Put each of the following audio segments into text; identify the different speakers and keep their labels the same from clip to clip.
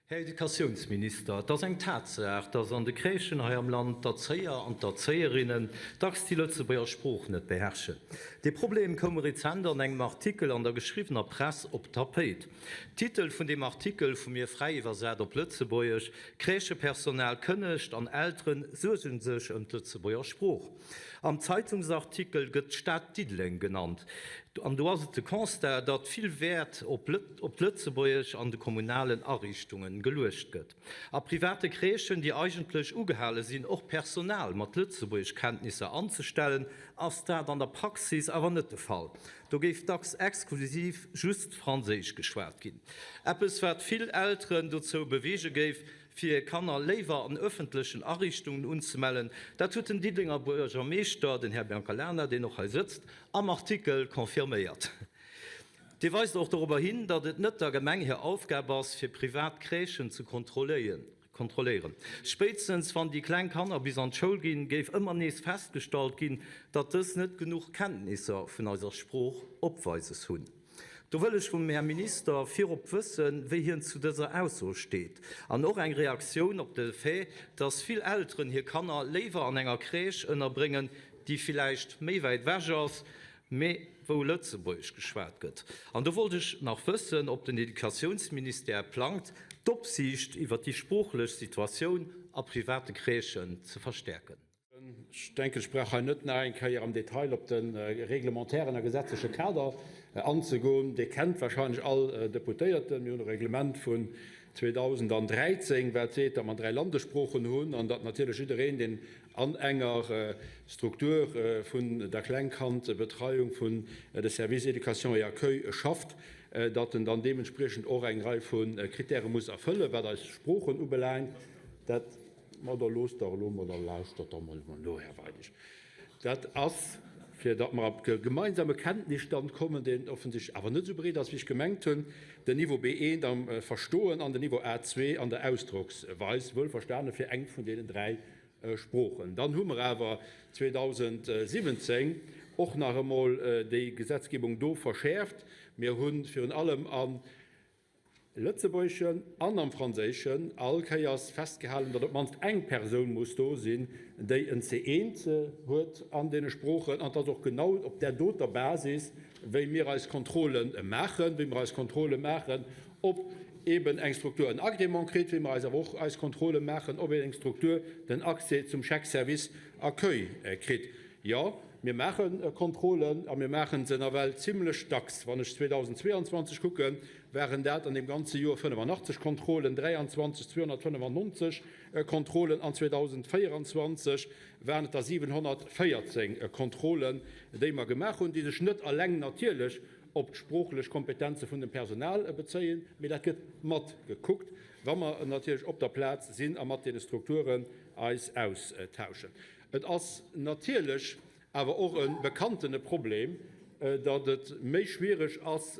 Speaker 1: Här Educatiounsminister, et ass eng Tatsaach, dass an de Crèchen hei am Land d'Erzéier an d'Erzéierinnen dacks déi Lëtzebuerger Sprooch net beherrschen. Dee Problem koum rezent an engem Artikel an der geschriwwener Press op d'Tapéit. Titel vun deem Artikel, vu mir fräi iwwersat op Lëtzebuergesch, Crèchepersonal kënnegt an Eltere suerge sech ëm d'Lëtzebuerger Sprooch. Am Zeitungsartikel gëtt d'Stad Diddeleng genannt. An do ass et de Constat, datt vill Wäert op d'Lëtzebuergesch an de kommunalen Ariichtungen geluecht gëtt. A private Crèchen, déi eigentlech ugehale sinn, och Personal mat Lëtzebuergeschkenntnisser anzestellen, ass dat an der Praxis awer net de Fall. Do géif dacks exklusiv just Franséisch geschwat ginn. Eppes, wat vill Elteren dozou beweege géif, fir hir Kanner léiwer an ëffentlechen Ariichtungen unzemellen, dat huet den Diddelenger Buergermeeschter, den Här Biancalana, deen och hei sëtzt, am Artikel confirméiert. Dee weist och dorobber hin, datt et net der Gemeng hir Aufgab ass, fir privat Crèchen ze kontrolléieren. Spéitstens wann déi kleng Kanner bis an d'Schoul ginn, géif ëmmer nees festgestallt ginn, datt dës net genuch Kenntnisser vun eiser Sprooch opweises hunn. Do wëll ech vum Här Minister virop wëssen, wéi hien zu dëser Ausso steet, an och eng Reaktioun op de Fait, dass vill Elteren hir Kanner léiwer an enger Crèche ënnerbréngen, déi villäicht méi wäit ewech ass, mee wou Lëtzebuergesch geschwat gëtt. An do wollt ech nach wëssen, ob den Educatiounsministère plangt, d'Opsiicht iwwer déi sproochlech Situatioun a private Crèchen ze verstäerken.
Speaker 2: Ech denken, ech brauch hei net nach eng Kéier am Detail op de reglementären a gesetzleche Kader anzegoen. Dee kennt wahrscheinlech all Deputéierten. Mir hunn e Reglement vun 2013, wat seet, datt mer 3 Landessproochen hunn an datt natierlech jiddereen, deen an enger Struktur vun der Klengkandbetreiung vun de Services éducation et accueil schafft, datt en dann deementspriechend och eng Rei vu Kritäre muss erfëllen, wat eis Sproochen ubelaangt. Dat. Ma da loosst dach elo mol, da lauschtert dach mol emol no, Här Weidig. Dat ass, fir datt mer op e gemeinsame Kenntnisstand kommen, deen offensichtlech awer net esou breet ass, wéi ech gemengt hunn, den Niveau B1 am Verstoen an den Niveau A2 an der Ausdrocksweis, wuelverstane fir eng vun deenen 3 Sproochen. Dann hu mer awer 2017 och nach emol déi Gesetzgebung do verschäerft. Mir hu virun allem a Lëtzebuergeschen an am Franséischen all Kéiers festgehalen, datt op d'mannst eng Persoun muss do sinn, déi en C1 huet an deene Sproochen. An et ass och genau op där doter Basis, wéi mir eis Kontrolle maachen, wéi mir eis Kontrolle maachen, ob eeben eng Struktur en Agrément kritt, wéi mir eis awer och eis Kontrolle maachen, ob eng Struktur den Accès zum Chèque-service accueil kritt. Jo, mir maache Kontrollen a mir maache se nawell zimlech dacks. Wann ech 2022 kucken, waren dat an deem ganze Joer 85 Kontrollen, 23 295 Kontrollen an 2024 waren et der 714 Kontrollen, déi mer gemaach hunn, déi sech net eleng natierlech op d'sproochlech Kompetenze vun dem Personal bezéien, mee dat gëtt matgekuckt, wa mer natierlech op der Plaz sinn a mat deene Strukturen eis austauschen. Et ass natierlech awer och e bekanntene Problem, datt et méi schwiereg ass,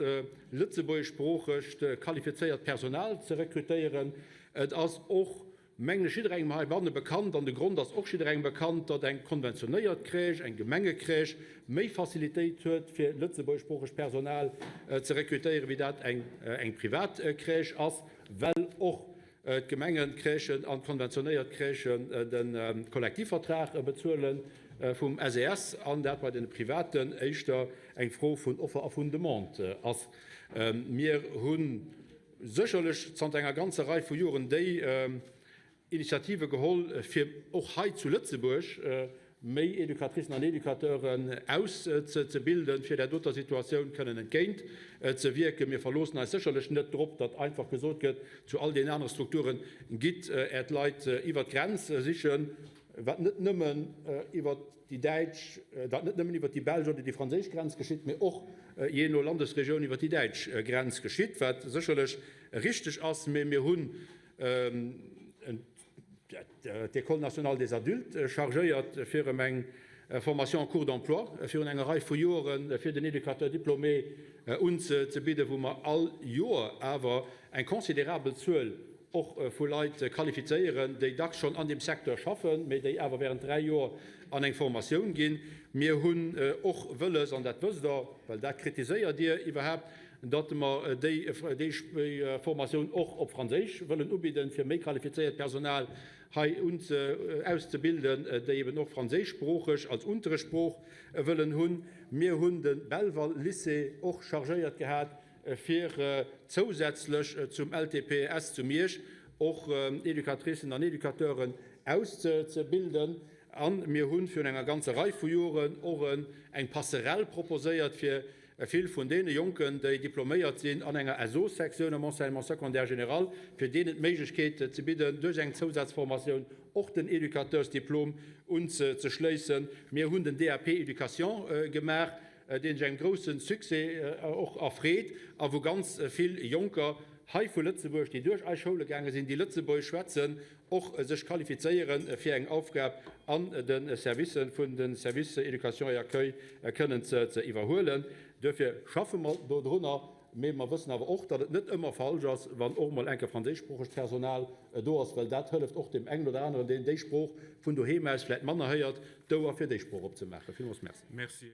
Speaker 2: lëtzebuergeschsproochegt qualifizéiert Personal ze rekrutéieren. Et ass och, mengen ech, jidderengem heibanne bekannt, an de Grond ass och jidderengem bekannt, datt eng konventionéiert Crèche, eng Gemengecrèche méi Facilitéit huet, fir lëtzebuergeschsproochegt Personal ze rekrutéieren, wéi dat eng privat Crèche ass, well och d'Gemengencrèchen an d'konventionéiert Crèchen de Kollektivvertrag bezuele vum SES an dat bei deene Privaten éischter eng Fro vun Offer a vun Demande ass. Mir hu sécherlech zanter enger ganzer Rei vu Joren déi Initiative geholl, fir och hei zu Lëtzebuerg méi Educatricen an Educateuren auszebilden, fir där doter Situatioun kënnen entgéint ze wierken. Mir verloossen eis sécherlech net drop, datt einfach gesot gëtt zu all deenen anere Strukturen, Gitt Äert Leit iwwert d'Grenz sichen, wat net nëmmen iwwert déi däitsch, dat net nëmmen iwwert déi belsch oder déi franséisch Grenz geschitt, mee och jee no Landesregioun iwwert déi däitsch Grenz geschitt, wat sécherlech richteg ass. Mee mir hunn d'École nationale des adultes chargéiert, fir erëm eng Formation en cours d'emploi virun enger Rei vu Joren fir den Éducateur diplômé unzebidden, wou mer all Joer awer eng considerabel Zuel och vu Leit qualifizéieren, déi dacks schonn an deem Secteur schaffen, mee déi awer während 3 Joer an eng Formatioun ginn. Mir hunn och wëlles, an dat wësst Der, well dat kritiséiert Dir iwwerhaapt. datt mer déi Formatioun och op Franséisch wëllen ubidden, fir méi qualifizéiert Personal hei auszebilden, déi eben och franséischsproocheg als Unterrechtssprooch wëllen hunn. Mir hunn de Belval-Lycée och chargéiert gehat, fir zousätzlech zum LTPS zu Miersch och Educatricen an Educateuren auszebilden. A mir hu virun enger ganzer Rei vu Joren och eng Passerelle proposéiert, fir vill vun deene Jonken, déi diploméiert sinn an enger SO-Sektioun am Enseignement secondaire général, fir deenen d'Méiglechkeet ze bidden, duerch eng Zousazformatioun och den Educateursdiplom unzeschléissen. Mir hunn den DAP Éducation gemaach, dee sech engem grousse Succès och erfreet a wou ganz vill Jonker hei vu Lëtzebuerg, déi duerch eis Schoule gaange sinn, déi Lëtzebuergesch schwätzen, och sech qualifizéiere fir eng Aufgab an de Servicë vun de Services Éducation et Accueil kënnen ze iwwerhuelen. Duerfir schaffe mer dodrunner, mee mer wëssen awer och, datt et net ëmmer falsch ass, wann och emol enke franséischsproochegt Personal do ass, well dat hëlleft och deem engen oder aneren, deen déi Sprooch vun doheem aus vläicht manner héiert, d'Ouer fir déi Sprooch opzemaachen. Villmools Merci.